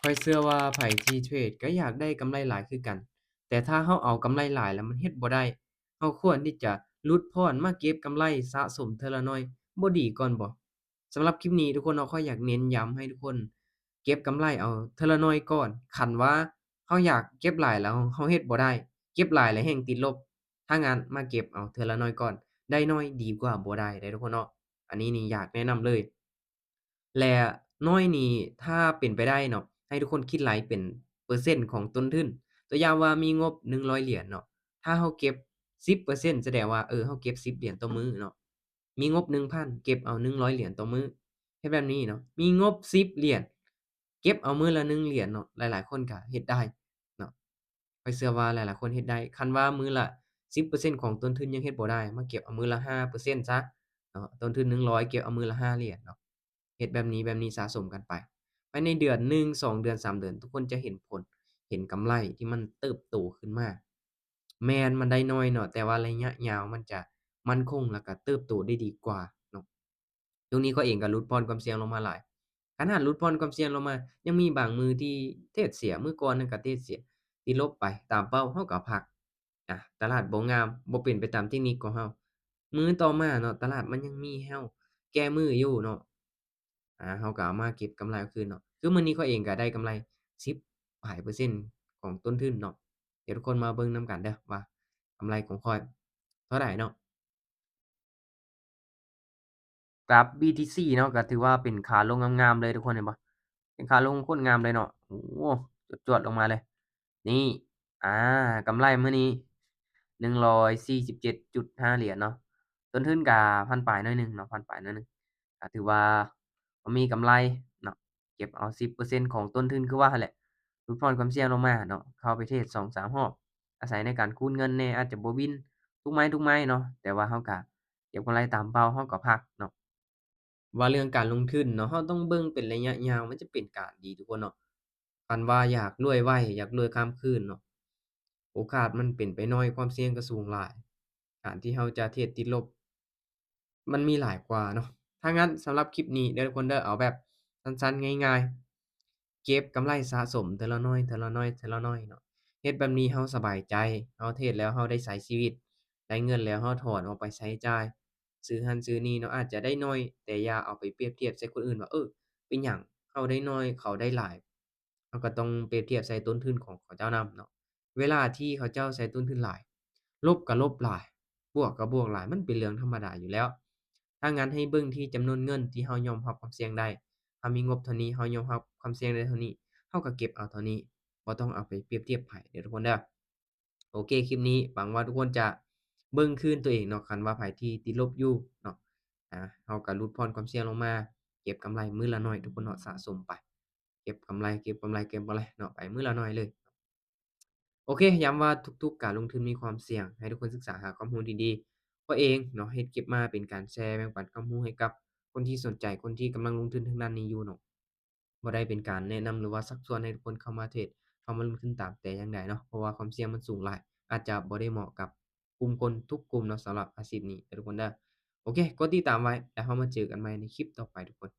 ຂ້ອຍເຊື່ອວ່າໃຜທີ່ເທຣດກໍຢາກໄດ້ກຳໄລຫຼາຍຄືກັນ, ແຕ່ຖ້າເຮົາເອົາກຳໄລຫຼາຍແລ້ວມັນເຮັດບໍ່ໄດ້, ເຮົາຄວນທີ່ຈະຫຼຸດຜ່ອນມາເກັບກຳໄລສະສົມເທື່ອລະໜ້ອຍ ບໍ່ດີກ່ອນບໍ? ສຳລັບຄລິບນີ້ທຸກຄົນເນາະ, ຂ້ອຍຢາກເນັ້ນຢ້ຳໃຫ້ທຸກຄົນເກັບກຳໄລເອົາເທື່ອລະໜ້ອຍກ່ອນ. ຄັນວ່າເຮົາຢາກເກັບຫຼາຍແລ້ວເຮົາເຮັດບໍ່ໄດ້, ເກັບຫຼາຍແລ້ວແຮ່ງຕິດລົບ, ຖ້າງານມາເກັບເອົາເທື່ອລະໜ້ອຍກ່ອນ, ໄດ້ໜ້ອຍດີກວ່າບໍ່ໄດ້ເດ້ທຸກຄົນເນາະ. ອັນນີ້ນີ້ຢາກແນະນຳເລີຍ. ແລະໜ້ອຍນີ້ ຖ້າເປັນໄປໄດ້ເນາະ, ໃຫ້ທຸກຄົນຄິດໄລ່ເປັນເປີເຊັນຂອງຕົ້ນທຶນ. ຕົວຢ່າງວ່າມີງົບໜຶ່ງຮ້ອຍຫຼຽນເນາະ, ຖ້າເຮົາເກັບສິບເປີເຊັນ ສະແດງວ່າ ເອີ ເຮົາເກັບສິບຫຼຽນຕໍ່ມື້ເນາະ. ມີງົບໜຶ່ງພັນ ເກັບເອົາໜຶ່ງຮ້ອຍຫຼຽນຕໍ່ມື້. ເຮັດແບບນີ້ເນາະ, ມີງົບສິບຫຼຽນ ເກັບເອົາມື້ລະໜຶ່ງຫຼຽນເນາະ, ຫຼາຍໆຄົນກໍເຮັດໄດ້ເນາະ. ຂ້ອຍເຊື່ອວ່າຫຼາຍໆຄົນເຮັດໄດ້. ຄັນວ່າມື້ລະສິບເປີເຊັນຂອງຕົ້ນທຶນຍັງເຮັດບໍ່ໄດ້, ມາເກັບເອົາມື້ລະຫ້າເປີເຊັນຊະເນາະ, ຕົ້ນທຶນໜຶ່ງຮ້ອຍ ເກັບເອົາມື້ລະຫ້າຫຼຽນເນາະ. ເຮັດແບບນີ້ ແບບນີ້ສະສົມກັນໄປ, ພາຍໃນເດືອນໜຶ່ງ ສອງເດືອນ ສາມເດືອນ ທຸກຄົນຈະເຫັນຜົນ, ເຫັນກຳໄລທີ່ມັນເຕີບໂຕຂຶ້ນມາ. ແມ່ນມັນໄດ້ໜ້ອຍເນາະ, ແຕ່ວ່າໄລຍະຍາວມັນຈະໝັ້ນຄົງ ແລ້ວກໍເຕີບໂຕໄດ້ດີກວ່າເນາະ. ຊ່ວງນີ້ຂ້ອຍເອງກໍຫຼຸດຜ່ອນຄວາມສ່ຽງລົງມາຫຼາຍ. ຂະໜາດຫຼຸດຜ່ອນຄວາມສ່ຽງລົງມາ, ຍັງມີບາງມື້ທີ່ເທຣດເສຍ, ມື້ກ່ອນນັ້ນກໍເທຣດເສຍ, ຕິດລົບໄປ, ຕາມເປົ້າເຮົາກໍພັກ. ອາ ຕະຫຼາດບໍ່ງາມ, ບໍ່ເປັນໄປຕາມເຕັກນິກຂອງເຮົາ. ມື້ຕໍ່ມາເນາະ, ຕະຫຼາດມັນຍັງມີໃຫ້ເຮົາແກ້ມືຢູ່ເນາະ. ອາ ເຮົາກໍເອົາມາເກັບກຳໄລເອົາຄືນເນາະ. ຄືມື້ນີ້ຂ້ອຍເອງກໍໄດ້ກຳໄລສິບປາຍເປີເຊັນຂອງຕົ້ນທຶນເນາະ. ດຽວທຸກຄົນມາເບິ່ງນຳກັນເດີ້ ວ່າກຳໄລຂອງຂ້ອຍເທົ່າໃດເນາະ. ກຣາຟ ບີທີຊີ ເນາະ, ກໍຖືວ່າເປັນຂາລົງງາມໆເລີຍ ທຸກຄົນເຫັນບໍ່? ເປັນຂາລົງໂຄດງາມເລີຍເນາະ. ໂອ້ ຈວດໆລົງມາເລີຍ. ນີ້ ອາ ກຳໄລມື້ນີ້ໜຶ່ງຮ້ອຍສີ່ສິບເຈັດຈຸດຫ້າຫຼຽນເນາະ. ຕົ້ນທຶນກະພັນປາຍໜ້ອຍໜຶ່ງເນາະ, ພັນປາຍໜ້ອຍໜຶ່ງ. ກະຖືວ່າບໍ່ມີກຳໄລເນາະ, ເກັບເອົາສິບເປີເຊັນຂອງຕົ້ນທຶນ ຄືວ່າຫັ້ນແຫຼະ, ຫຼຸດຜ່ອນຄວາມສ່ຽງລົງມາເນາະ, ເຂົ້າໄປເທຣດສອງສາມຮອບ, ອາໄສໃນການຄູນເງິນແດ່, ອາດຈະບໍ່ວິນທຸກໄມ້ທຸກໄມ້ເນາະ, ແຕ່ວ່າເຮົາກະເກັບກຳໄລຕາມເປົ້າ, ເຮົາກໍພັກເນາະ. ວ່າເລື່ອງການລົງທຶນເນາະ, ເຮົາຕ້ອງເບິ່ງເປັນໄລຍະຍາວ, ມັນຈະເປັນການດີ ທຸກຄົນເນາະ. ຄັນວ່າຢາກລວຍໄວ, ຢາກລວຍຂ້າມຄືນເນາະ, ໂອກາດມັນເປັນໄປໜ້ອຍ, ຄວາມສ່ຽງກໍສູງຫຼາຍ. ການທີ່ເຮົາຈະເທຣດຕິດລົບ ມັນມີຫຼາຍກວ່າເນາະ. ຖ້າຊັ້ນສຳລັບຄລິບນີ້ເດີ້ ທຸກຄົນເດີ້, ເອົາແບບສັ້ນໆ ງ່າຍໆ, ເກັບກຳໄລສະສົມເທື່ອລະໜ້ອຍ, ເທື່ອລະໜ້ອຍ, ເທື່ອລະໜ້ອຍເນາະ. ເຮັດແບບນີ້ເຮົາສະບາຍໃຈ, ເຮົາເທຣດແລ້ວເຮົາໄດ້ໃຊ້ຊີວິດ, ໄດ້ເງິນແລ້ວເຮົາຖອນອອກໄປໃຊ້ຈ່າຍ, ຊື້ຫັ້ນຊື້ນີ້ເນາະ, ອາດຈະໄດ້ໜ້ອຍ, ແຕ່ຢ່າເອົາໄປປຽບທຽບໃສ່ຄົນອື່ນວ່າ ເອີ ເປັນຫຍັງເຮົາໄດ້ໜ້ອຍ ເຂົາໄດ້ຫຼາຍ. ເຮົາກໍຕ້ອງປຽບທຽບໃສ່ຕົ້ນທຶນຂອງເຂົາເຈົ້ານຳເນາະ. ເວລາທີ່ເຂົາເຈົ້າໃຊ້ຕົ້ນທຶນຫຼາຍ, ລົບກໍລົບຫຼາຍ, ບວກກໍບວກຫຼາຍ, ມັນເປັນເລື່ອງທຳມະດາຢູ່ແລ້ວ. ຖ້າຊັ້ນໃຫ້ເບິ່ງທີ່ຈຳນວນເງິນທີ່ເຮົາຍອມຮັບຄວາມສ່ຽງໄດ້. ເຮົາມີງົບເທົ່ານີ້, ເຮົາຍອມຮັບຄວາມສ່ຽງໄດ້ເທົ່ານີ້, ເຮົາກໍເກັບເອົາເທົ່ານີ້, ບໍ່ຕ້ອງເອົາໄປປຽບທຽບໃຜເດີ້ ທຸກຄົນເດີ້. ໂອເຄ, ຄລິບນີ້ຫວັງວ່າທຸກຄົນຈະເບິ່ງຄືນຕົວເອງເນາະ, ຄັນວ່າໃຜທີ່ຕິດລົບຢູ່ເນາະ, ອາ ເຮົາກໍຫຼຸດຜ່ອນຄວາມສ່ຽງລົງມາ, ເກັບກຳໄລມື້ລະໜ້ອຍ ທຸກຄົນເນາະ, ສະສົມໄປ, ເກັບກຳໄລ, ເກັບກຳໄລ, ເກັບກຳໄລເນາະ, ໄປມື້ລະໜ້ອຍເລີຍ. ໂອເຄ, ຢ້ຳວ່າທຸກໆການລົງທຶນມີຄວາມສ່ຽງ, ໃຫ້ທຸກຄົນສຶກສາຫາຄວາມຮູ້ດີໆ. ຂ້ອຍເອງເນາະ, ເຮັດຄລິບມາເປັນການແຊແບ່ງປັນຄວາມຮູ້ໃຫ້ກັບຄົນທີ່ສົນໃຈ, ຄົນທີ່ກຳລັງລົງທຶນທາງດ້ານນີ້ຢູ່ເນາະ. ບໍ່ໄດ້ເປັນການແນະນຳ ຫຼືວ່າຊັກຊວນໃຫ້ທຸກຄົນເຂົ້າມາເທຣດ, ເຂົ້າມາລົງທຶນຕາມແຕ່ຢ່າງໃດເນາະ, ເພາະວ່າຄວາມສ່ຽງມັນສູງຫຼາຍ, ອາດຈະບໍ່ໄດ້ເໝາະກັບກຸ່ມຄົນທຸກກຸ່ມເນາະ, ສຳລັບອາຊີບນີ້ເດີ້ ທຸກຄົນເດີ້. ໂອເຄ, ກົດຕິດຕາມໄວ້ ແລ້ວເຮົາມາເຈີກັນໃໝ່ໃນຄລິບຕໍ່ໄປ ທຸກຄົນ.